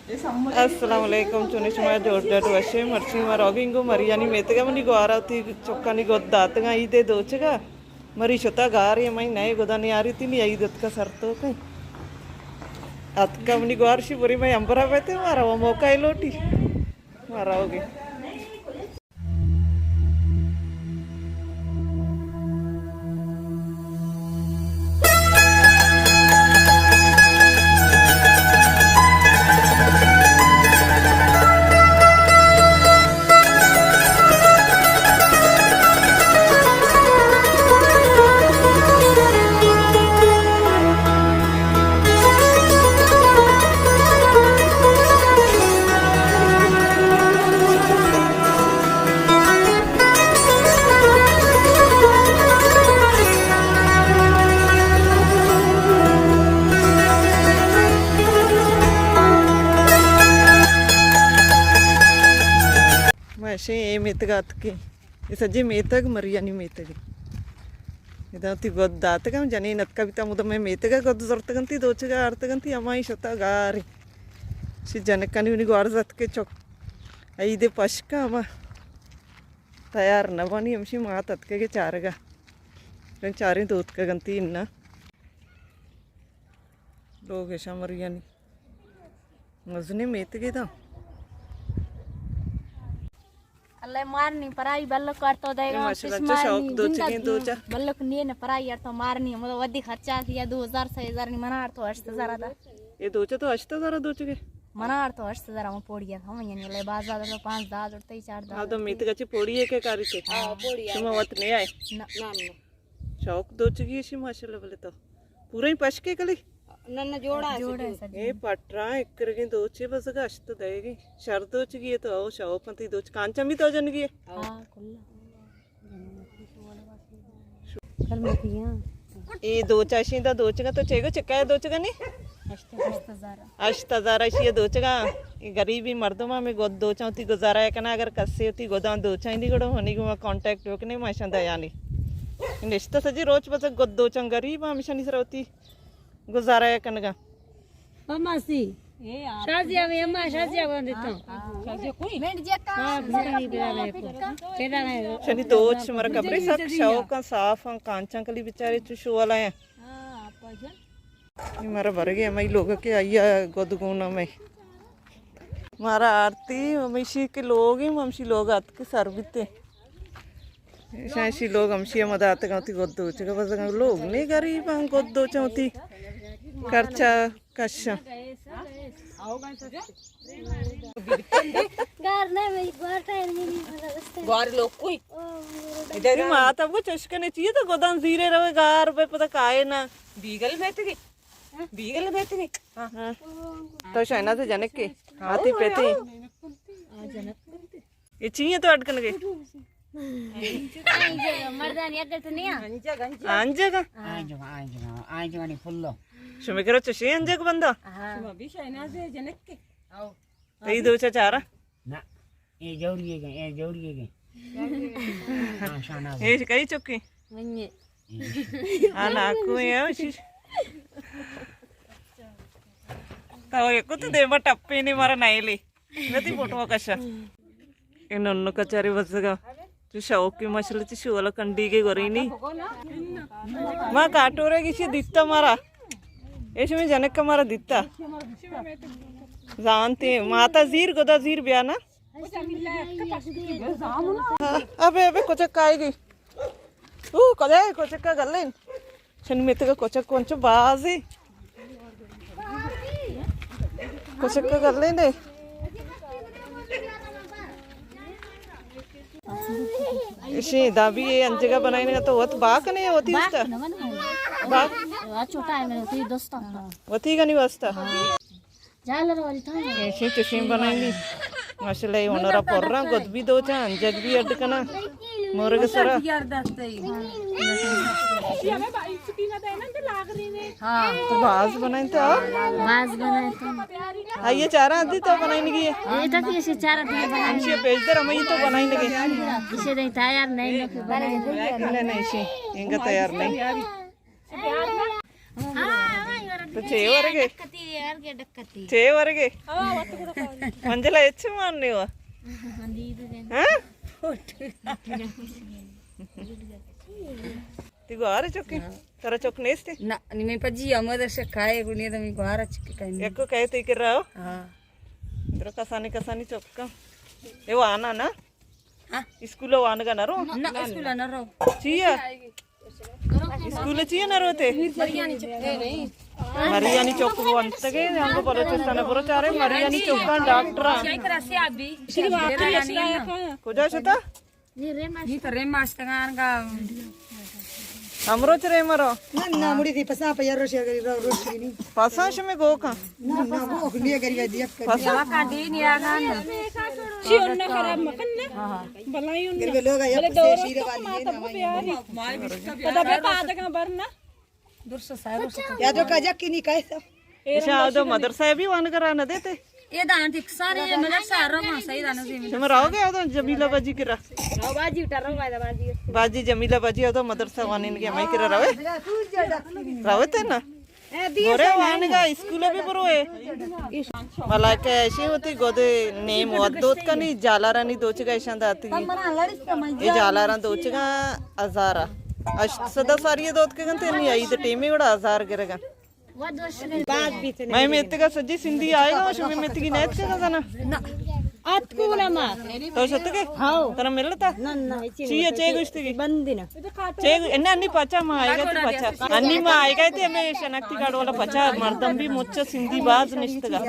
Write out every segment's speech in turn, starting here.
السلام علیکم، چونیں شما؟ جوڑ جاڑ وشے؟ مرچی ما روگیں گوں مریانی میتگا، منی گوارا وتی چکانی گد داتگاں عیدے دوچگا۔ مری شتا گارے، مئی نئے گدا نیاری تی نی عید اتکا سر تو کئی۔ اتکا منی گوار شی بری مئی امبرا بیتے، مارا وہ موقع ہی لوٹی۔ ما روگیں۔ ما اشیں اے میتگ ءَ اتکیں۔ اے سجیں میتگ مریانی میتگ۔ ادا وتی گد داتگ، ہم جنین اتکا بیتا، مدام مئے میتگ ءَ گد زرتگ انتی، دوچگ ءَ آرتگ انتی، ہمائی شتا گارے۔ شی جنکانی منی گوارز اتکے چک۔ عید پشکا ہما تیار نہ بانی، ہمشی مات اتکگ ءَ چارگا۔ رنگ چاریں دوتکگ انتی انا۔ لوگ اشاں مریانی۔ مزنیں میتگے داں۔ اللہ مارنی پرائی بلک کار تو دے گا، ماشاءاللہ، چشمانی چو شوق دوچگیں زندگی دوچا۔ بلک نیے نہ پرائی یار تو مارنی، ہم ودی خرچہ کیا دو ہزار، سے ہزار نی منار تو ہشت ہزار دا۔ اے دوچا تو ہشت ہزار دوچگے؟ منار تو ہشت ہزار ہم پوڑی ہے، ہم یعنی لے باز زیادہ تو پانچ ہزار اور تئی چار ہزار۔ ہاں، تو میتگا چی پوڑی ہے کہ کاری تے؟ ہاں، پوڑی ہے۔ شما وت نہیں آئے؟ نہ۔ نہ، نہ۔ شوق دوچگی اشی ماشاءاللہ، بلے تو پورا ہی پشکے کلی؟ نہ، نہ، جوڑا ہے جوڑا ہے سجی۔ سجی۔ اے پٹرا اکرگیں دوچے بزگا اشت دئیگی۔ شر دوچگی ہے تو او شوق انتی دوچ کانچا بھی تو جنگی ہے۔ ہاں، کلا۔ کل مکیاں۔ اے دوچا اشی دا دوچگا تو چیگو چکا ہے دوچگا نی؟ ہشت ہزار۔ ہشت ہزار اشی ءَ دوچگاں۔ اے گریبیں مردماں ہمے گد دوچاں وتی گزارہ ءَ کناں، اگر کسے وتی گداں دوچاں نی گڑا ہنی گوں ما کانٹیکٹ بکنے، ما اشاں دیانی۔ نشتہ سجی روچ بس گد دوچاں، گریباں ہمیشانی سرا وتی گزارہ ءَ کنگاں۔ او ماسی۔ شازیہ میں اما شازیہ بندتا۔ ہاں، بندنی پیدا نہیں کو۔ پیدا نہیں۔ شنی دوچ مر کپڑے سک شوقاں صافاں کانچاں کلی بیچارے چو شوالا ہیں۔ اے مارا برگے ہمائی لوگ کہ آئی ءَ گد گون ہمے۔ مارا آرتی ہمیشی کہ لوگ ہیں، ہمشی لوگ اتک سر بیتے۔ شانشی لوگ ہمشی ہم داتگاں وتی گد دوچگا بزگاں۔ لوگ نے گریب ہم گد دوچاں وتی خرچہ کشاں۔ گار نہ، میں گوار ٹائم نہیں ملا۔ گوار لوگ کوئی۔ ادھر ماتا وہ چشکنے چیئے تو گدان زیرے روے گار بے پتہ کائے نہ۔ بیگل بیتگی۔ بیگل بیتگی۔ ہاں۔ ہاں۔ تو شہناز جنک کے۔ ہاں، تی پیتی۔ اے چی ہے تو اڈ کنگے؟ مردانی اگت نہیں۔ انجگ؟ انجگ، انجگ، انجگ، انجگ نہیں پھلو۔ شمی کرو چشی انجگ بندہ؟ ہاں۔ شما بھی شہناز جنک کے؟ آؤ۔ تئی دوچا چارا؟ نہ، اے جوڑی گئے، اے جوڑی گئے۔ ہاں، شہناز۔ اے کئی چکی؟ منی۔ ہاں، ناکو ہے، اسی۔ تو ایک تو دیما ٹپی نہیں مارا نہیں لی۔ ندی فوٹو کشا۔ انہوں کچاری بزگا۔ چو شوقی ماشاءاللہ چو شولا کنڈی کے گورینی۔ ما کاٹورے گیشی دیتا مارا۔ ایش میں جنک کا مارا دیتا۔ زانتے ماتا زیر گدا زیر بیا نا۔ ابے، ابے، کچک آئے گی۔ او، کدے کچک کا گلین۔ شن میتگا کچک کونچو بازی۔ کچک کا گلین دے۔ اشی دا بھی یہ انجگا بنائیں گا تو وت باک نہیں ہوتی اس کا۔ باک نہ بنائیں۔ باک۔ آ چھوٹا ہے میرے، وتی دوستاں۔ وتی گنی واسطہ۔ جال روال تھا۔ ایشی چشیں بنائیں گی۔ ماشاءاللہ، یہ ہنرا پورا گد بھی دوچاں، انجگ بھی اڈ کناں۔ مرگ سرا۔ ہاں۔ تو باز بنائیں تو۔ باز بنائیں تو۔ آئیے چارا دی تو بنائیں گی۔ یہ تک ایشی چارا دی بنائیں۔ ہمشی پیش در ہمیں تو بنائیں گے۔ ایشی نہیں تیار نہیں۔ نہیں، نہیں، ایشی انگا تیار نہیں۔ تو چے ورگے؟ ڈکتی، یار کے ڈکتی۔ چے ورگے؟ منجلا اچ مان نیوا۔ ہاں؟ تی گوار چکی؟ ترا چک نیستی؟ نہ، نی میں پجی آمد شکائے گنی تو میں گوار چکی کہیں۔ یکو کہے تی کر رہا ہو؟ ہاں۔ درو کسانی کسانی چکا۔ اے وانا نا؟ ہاں۔ اسکول وانگا نہ رو؟ نہ، اسکول نہ رو۔ چیا؟ اسکول چیا نہ روتے؟ مریانی چوک وانتگے، ہم بلوچستان برو چارے، مریانی چوکاں ڈاکٹر۔ کجا شتا؟ نی تو ریم آشتگان گا۔ ہمروچ ریم رو؟ نہ، نہ، مڑی تھی پسا پہ یار روشی گری رو، روشی نی۔ پسا شمی گوکا؟ نہ، نہ، گوک نی گری دی یک۔ پسا؟ چی ان خراب مکن نا۔ بلائی ان۔ گری لوگ یا بلے پسے دورو شیر تو والی ہے ماتا نا، بو پیاری۔ پدا بے پادگا برنا۔ درست سایہ رو شکا۔ یا جو کجا کی نی کہے سب۔ ایشاں اودو مدرسہ بھی وانگا را نہ دیتے؟ اے دان ٹک سارے مدرسہ رو ما صحیح دان زی۔ شما راو گے اودو جمیلہ باجی کرا؟ راو باجی اٹا راو باجی۔ باجی جمیلہ باجی اودو مدرسہ وانین گے ہمائی کرا راوے؟ راوے تے نا؟ گورے وانگا اسکول بھی بروے۔ ملائکہ ایشی ہوتی گودے نیم وقت دوت کنی جالارانی دوچگا ایشان داتی۔ اے جالاراں دوچگا ہزارا۔ اشت صدا ساری دوت کے گنتے نی عید ٹیمی وڑا ہزار گرگا۔ میں میتگا سجی سندھی آئے گا، شمی میتگی نیت کے گزنا؟ ات کو نہ ما۔ تو شتگے؟ ہاؤ۔ ترا ملتا؟ نہ، نہ، چی چی ہے، چے گوشتگی؟ بندی نا۔ چے گو-، انہ انی پچا ما آئے گا تی پچا۔ انی ما آئے گا تی ہمیں شناختی کارڈ والا پچا مردم بھی مچ سندھی باز نشتگا۔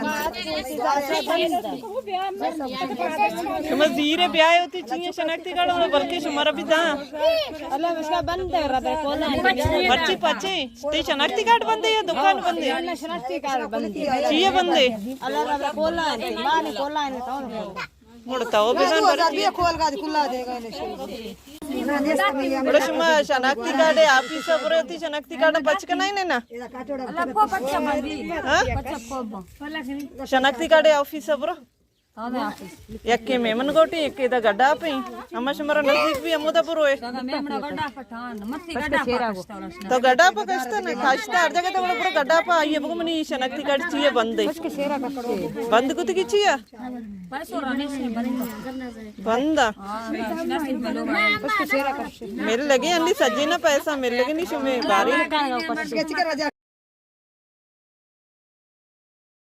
شما زیر بیائے ہوتی چیئے شناختی کارڈ والا بلکہ شمارا بھی داں۔ اللہ مشکا بند ہے ربے کولا۔ پچی پچی۔ تی شناختی کارڈ بندے یا دکان بندے؟ نہ، شناختی کارڈ بندے۔ چیئے بندے؟ اللہ رب کولا ہے، مانی کولا ہے تو۔ مڑتا ہو بزن پر۔ کول گاد کلا دے گئے نشے۔ مڑ شما شناختی کارڈ آفیس برو تی شناختی کارڈ پچ کنائیں نا؟ اللہ کو پچا بندی۔ ہاں؟ پچا کو۔ شناختی کارڈ آفیس برو۔ یکے میمن گوٹی، یکے دا گڈا پہ۔ ہما شمارا نزدیک بھی ہمودا بروئے۔ تو گڈا پہ کشتا نا، کشتا ہر جگہ تو بڑا گڈا پہ آئیے، بگو منی شناختی کارڈ چیئے بندے۔ بند کتگی چیئے؟ بندا۔ مل لگے انی سجے نا پیسہ مل لگے نی شمے باری۔